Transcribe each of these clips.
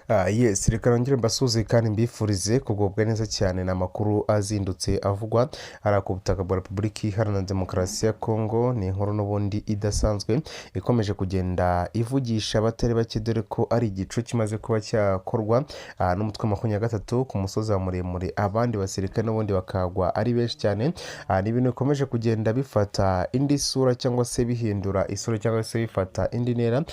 Yes, reka nongere mbasuhuze kandi mbifurize kugubwa neza cyane. Ni amakuru azindutse avugwa ari ku butaka bwa Repubulika Iharanira Demokarasi ya Kongo. Ni inkuru n'ubundi idasanzwe ikomeje kugenda ivugisha abatari bake, dore ko ari igicu kimaze kuba cyakorwa n'umutwe wa 23 ku musozi wa Muremure, abandi basirikare n'ubundi bakagwa ari benshi cyane. Ni ibintu bikomeje kugenda bifata indi sura cyangwa se bihindura isura cyangwa se bifata indi ntera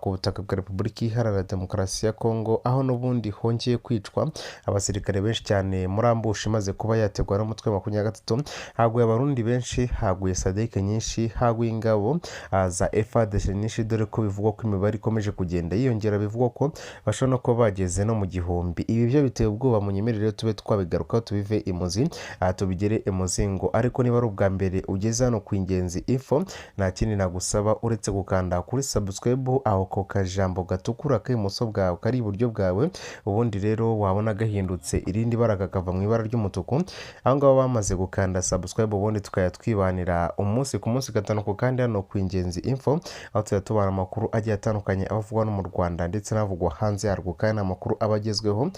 ku butaka bwa Repubulika Iharanira Demokarasi ya Kongo, aho n'ubundi hongeye kwicwa abasirikare benshi cyane muri ambushi imaze kuba yategwa n'umutwe wa 23. Haguye Abarundi benshi, haguye SADC nyinshi, haguye ingabo za FARDC nyinshi, dore ko bivugwa ko imibare ikomeje kugenda yiyongera, bivugwa ko bashobora no kuba bageze no mu 1000. Ibi byo biteye ubwoba, munyemerere tube twabigarukaho, tubive imuzi, tubigere imuzingo. Ariko niba ari ubwa mbere ugeze hano ku Ingenzi Info, nta kindi nagusaba uretse gukanda kuri subscribe, aho ko kajambo gatukura k'ibumoso bwawe kari iburyo bwawe, ubundi rero wabona gahindutse irindi bara kakava mu ibara ry'umutuku, aho ngaho bamaze gukanda subscribe, ubundi tukajya twibanira umunsi ku munsi, gatanu ku kandi, hano ku Ingenzi Info, aho tujya tubana amakuru agiye atandukanye avugwa no mu Rwanda ndetse n'avugwa hanze yarwo, kandi ni amakuru aba agezweho,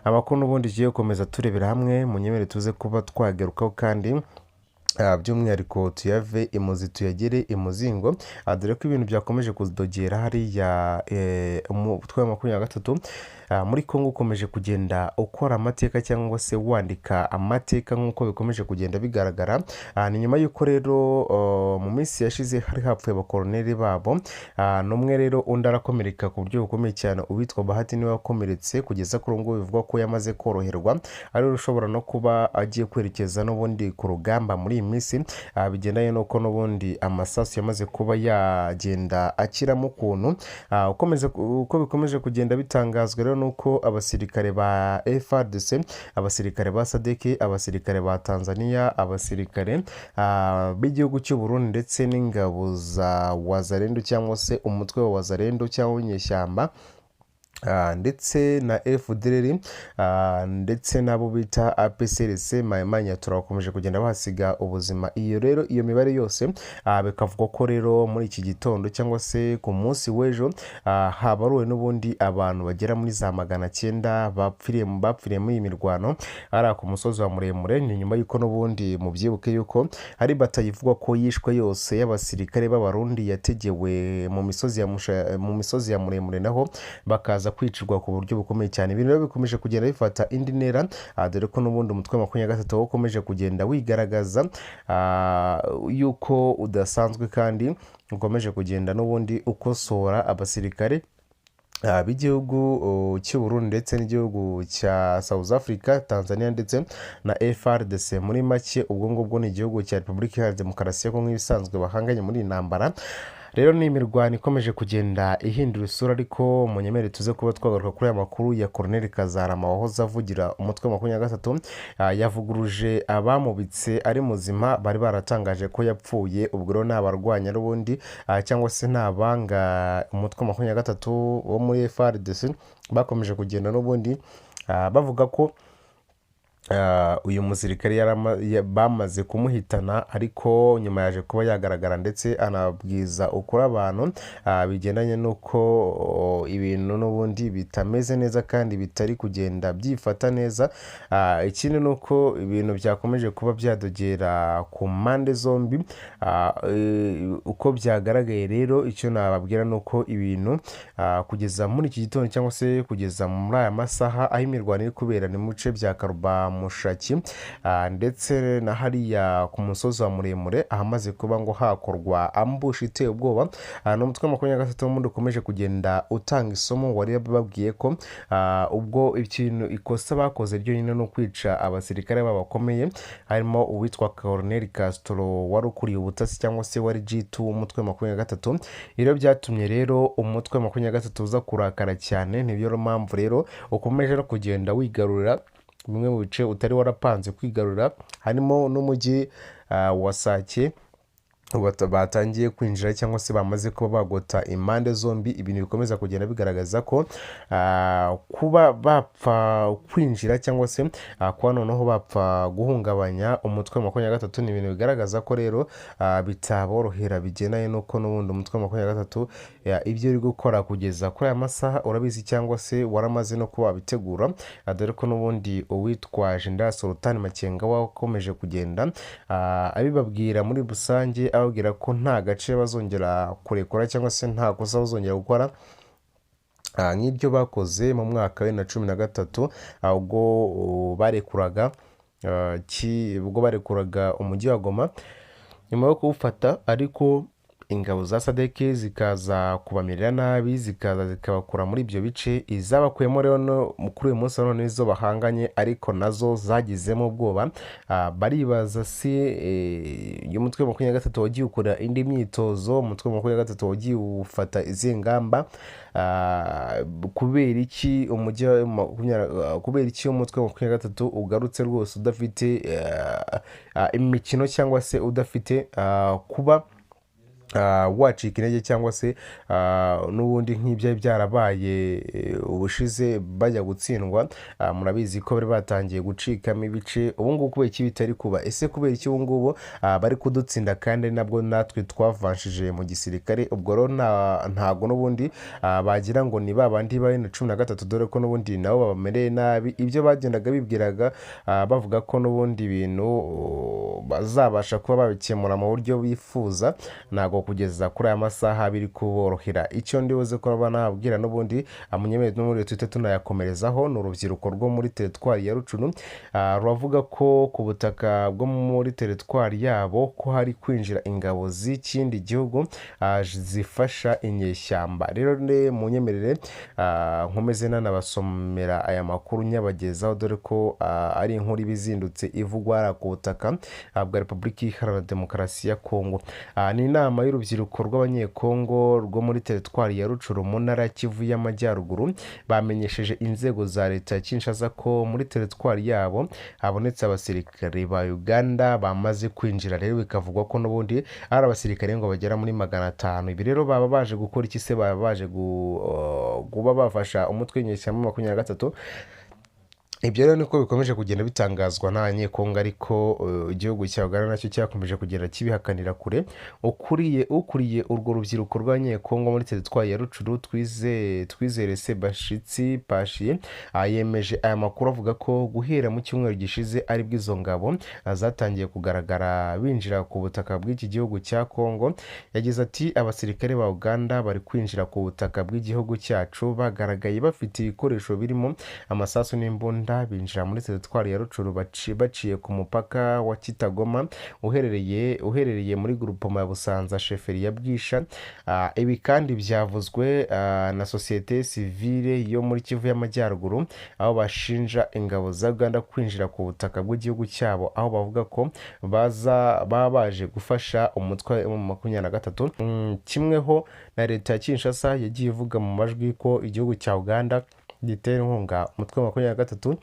amakuru n'ubundi tugiye gukomeza turebera hamwe. Munyemere tuze kuba twagarukaho kandi by'umwihariko tuyave imuzi tuyagere imuzingo, dore ko ibintu byakomeje kudogera hariya. Umutwe wa 23 muri Kongo ukomeje kugenda ukora amateka cyangwa se wandika amateka nk'uko bikomeje kugenda bigaragara. Ni nyuma y'uko rero mu minsi yashize hari hapfuye abakoroneri babo, n'umwe rero undi arakomereka ku buryo bukomeye cyane. Uwitwa Bahati niwe wakomeretse, kugeza kuri ubu ngubu bivugwa ko yamaze koroherwa, ari ushobora no kuba agiye kwerekeza n'ubundi ku rugamba muri iyi minsi, bigendanye n'uko n'ubundi amasasu yamaze kuba yagenda akiramo ukuntu. Uko bikomeje kugenda bitangazwa rero nuko abasirikare ba FARDC, abasirikare ba SADC, abasirikare ba Tanzania, abasirikare b'igihugu cy'u Burundi ndetse n'ingabo za Wazalendo cyangwa se umutwe wa Wazalendo cyangwa w'inyeshyamba, ndetse na FDLR, ndetse n'abo bita APCLC Mayi Nyatura bakomeje kugenda bahasiga ubuzima. Iyo rero iyo mibare yose, bikavugwa ko rero muri iki gitondo cyangwa se ku munsi w'ejo, habaruwe n'ubundi abantu bagera muri za 900 bapfiriye muri iyi mirwano hariya ku musozi wa Muremure. Ni nyuma y'uko n'ubundi mubyibuke yuko hari batayo ivugwa ko yishwe yose y'abasirikare b'Abarundi yategewe mu misozi ya Muremure, naho bakaza kwicirwa ku buryo bukomeye cyane. Ibintu rero bikomeje kugenda bifata indi ntera, dore ko n'ubundi umutwe wa 23 wo ukomeje kugenda wigaragaza yuko udasanzwe kandi ukomeje kugenda n'ubundi ukosora abasirikare b'igihugu cy'u Burundi ndetse n'igihugu cya South Africa, Tanzania ndetse na FARDC. Muri make ubwo ngubwo ni igihugu cya Repubulika Iharanira Demokarasi ya Kongo nk'ibisanzwe bahanganye muri iyi ntambara. Rero ni imirwano ikomeje kugenda ihindura isura, ariko munyemere tuze kuba twagaruka kuri aya makuru ya Colonel Kazarama wahoze avugira umutwe wa 23. Yavuguruje abamubitse ari muzima bari baratangaje ko yapfuye. Ubwo rero ni abarwanya n'ubundi cyangwa se ni abanga umutwe wa 23 wo muri FARDC bakomeje kugenda n'ubundi bavuga ko uyu musirikare bamaze kumuhitana, ariko nyuma yaje kuba yagaragara ndetse anabwiza ukuri abantu, bigendanye n'uko ibintu n'ubundi bitameze neza kandi bitari kugenda byifata neza. Ikindi ni uko ibintu byakomeje kuba byadogera ku mpande zombi. Uko byagaragaye rero, icyo nababwira ni uko ibintu kugeza muri iki gitondo cyangwa se kugeza muri aya masaha, aho imirwano iri kubera ni mu bice bya Karuba Mushaki, ndetse na hariya ku musozi wa Muremure, ahamaze kuba ngo hakorwa ambush iteye ubwoba. Ni umutwe wa 23 n'ubundi ukomeje kugenda utanga isomo wari babwiye ko ubwo ikintu ikosa bakoze ryonyine ni ukwica abasirikare babo bakomeye, harimo uwitwa Colonel Castro wari ukuriye ubutasi cyangwa se wari G2 w'umutwe wa 23. Ibyo byatumye rero umutwe wa 23 uza kurakara cyane. Nibyo mpamvu rero ukomeje no kugenda wigarurira bimwe mu bice utari warapanze kwigarurira, harimo n'umujyi wa Sake. Batangiye kwinjira cyangwa se bamaze kuba bagota impande zombi, ibintu bikomeza kugenda bigaragaza ko kuba bapfa kwinjira cyangwa se kuba noneho bapfa guhungabanya umutwe wa 23 ni ibintu bigaragaza ko rero bitaborohera, bigendanye n'uko n'ubundi umutwe wa 23 ibyo uri gukora kugeza kuri aya masaha urabizi cyangwa se waramaze no kuba wabitegura, dore ko n'ubundi uwitwa Jenerali Sultan Makenga wakomeje kugenda abibabwira muri rusange, ababwira ko nta gace bazongera kurekura cyangwa se nta kosa bazongera gukora nk'ibyo bakoze mu mwaka wa 2013, ubwo barekuraga umujyi wa Goma nyuma yo kuwufata, ariko ingabo za SADC zikaza kubamerera nabi, zikaza zikabakura muri ibyo bice. Izabakuyemo rero no kuri uyu munsi wa none nizo bahanganye, ariko nazo zagizemo ubwoba. Baribaza si umutwe wa 23 wagiye ukora indi myitozo, umutwe wa 23 wagiye ufata izihe ngamba, kubera iki umujyi wa makumyabiri, kubera iki umutwe wa 23 ugarutse rwose udafite imikino cyangwa se udafite kuba wacika intege cyangwa se n'ubundi nk'ibyari byarabaye ubushize bajya gutsindwa. Murabizi ko bari batangiye gucikamo ibice. Ubu ngubu kubera iki bitari kuba? Ese kubera iki ubu ngubu bari kudutsinda kandi nabwo natwe twavanshije mu gisirikare? Ubwo rero ntago n'ubundi bagira ngo ni ba bandi bari na 13, dore ko n'ubundi nabo babamereye nabi. Ibyo bagendaga bibwiraga, bavuga ko n'ubundi ibintu bazabasha kuba babikemura mu buryo bifuza, ntago kugeza kuri aya masaha biri kuborohera. Icyo ndi buze kuba nababwira n'ubundi, munyemere n'ubundi tuhite tunayakomerezaho, ni urubyiruko rwo muri teritwari ya Rucuru, ruravuga ko ku butaka bwo muri teritwari yabo ko hari kwinjira ingabo z'ikindi gihugu zifasha inyeshyamba. Rero ne munyemerere nkomeze nanabasomera aya makuru nyabagezaho, dore ko ari inkuru iba izindutse ivugwa ku butaka bwa Repubulika Iharanira Demokarasi ya Kongo. Ni inama y'urubyiruko rw'Abanyekongo rwo muri teritwari ya Rucuru mu ntara ya Kivu y'Amajyaruguru. Bamenyesheje inzego za leta ya Kinshasa ko muri teritwari yabo habonetse abasirikare ba Uganda bamaze kwinjira. Rero bikavugwa ko n'ubundi ari abasirikare ngo bagera muri 500. Ibi rero baba baje gukora iki se? Baba baje kuba bafasha umutwe w'inyeshyamba 23. Ibyo rero niko bikomeje kugenda bitangazwa n'Abanyekongo, ariko igihugu cya Uganda nacyo cyakomeje kugenda kibihakanira kure. Ukuriye urwo rubyiruko rw'Abanyekongo muri teritwari ya Rucuru, Twizere Sebashitsi Pashiye, yemeje aya makuru, avuga ko guhera mu cyumweru gishize aribwo izo ngabo zatangiye kugaragara binjira ku butaka bw'iki gihugu cya Kongo. Yagize ati: abasirikare ba Uganda bari kwinjira ku butaka bw'igihugu cyacu, bagaragaye bafite ibikoresho birimo amasasu n'imbunda, binjira muri teritwari ya Rucuru baciye ku mupaka wa Kitagoma uherereye muri grupoma ya Busanza, sheferi ya Bwisha. Ibi kandi byavuzwe na sosiyete sivile yo muri Kivu y'Amajyaruguru, aho bashinja ingabo za Uganda kwinjira ku butaka bw'igihugu cyabo, aho bavuga ko baba baje gufasha umutwe wa 23. Kimweho na leta ya Kinshasa yagiye ivuga mu majwi ko igihugu cya Uganda gitera inkunga umutwe wa 23.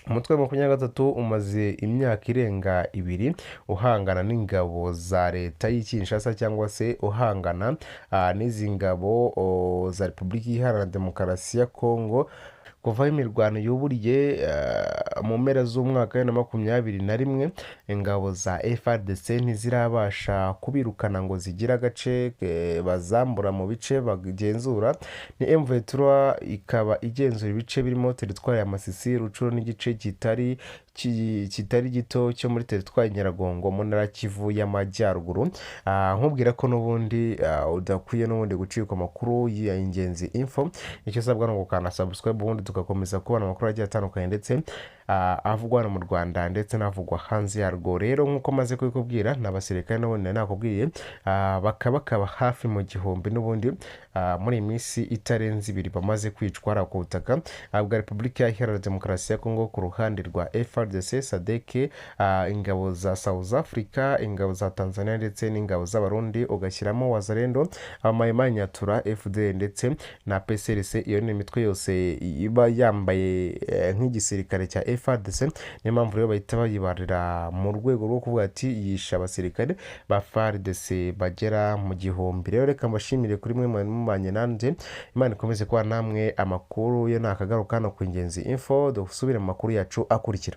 Umutwe wa 23 umaze imyaka irenga ibiri uhangana n'ingabo za leta y'i Kinshasa, cyangwa se uhangana n'izi ngabo za Repubulika Iharanira Demokarasi ya Kongo, kuva aho imirwano yuburiye mu mpera z'umwaka wa 2021. Ingabo za FARDC ntizirabasha kubirukana ngo zigire agace bazambura mu bice bagenzura. Ni M23 ikaba igenzura ibice birimo teritwari ya Masisi, Rucuru n'igice kitari gito cyo muri teritwari Nyiragongo mu ntara Kivu y'Amajyaruguru. Nkubwira ko n'ubundi udakwiye n'ubundi gucikwa amakuru ya Ingenzi Info. Icyo usabwa ni ugukanda subscribe, ubundi tugakomeza kubona amakuru agiye atandukanye ndetse avugwa hano mu Rwanda ndetse n'avugwa hanze yarwo. Rero nk'uko maze kubikubwira, ni abasirikare n'ubundi nari nakubwiye, bakaba hafi mu 1000 n'ubundi, muri iyi minsi itarenze ibiri bamaze kwicwa ku butaka bwa Repubulika Iharanira Demokarasi ya Kongo ku ruhande rwa FARDC, SADC, ingabo za South Africa, ingabo za Tanzania ndetse n'ingabo z'Abarundi, ugashyiramo Wazalendo, Abamayimayi, Nyatura, FDL ndetse na PSRC. Iyo ni imitwe yose iba iba yambaye nk'igisirikare cya FARDC. Niyo mpamvu rero bahita bayibarira mu rwego rwo kuvuga ati yishe abasirikare ba FARDC bagera mu 1000. Rero reka mbashimire kuri mwe mwari mubanye nanjye. Imana ikomeze kuba namwe. Amakuru yo nakagaruka hano ku Ingenzi Info. Dusubire mu makuru yacu akurikira.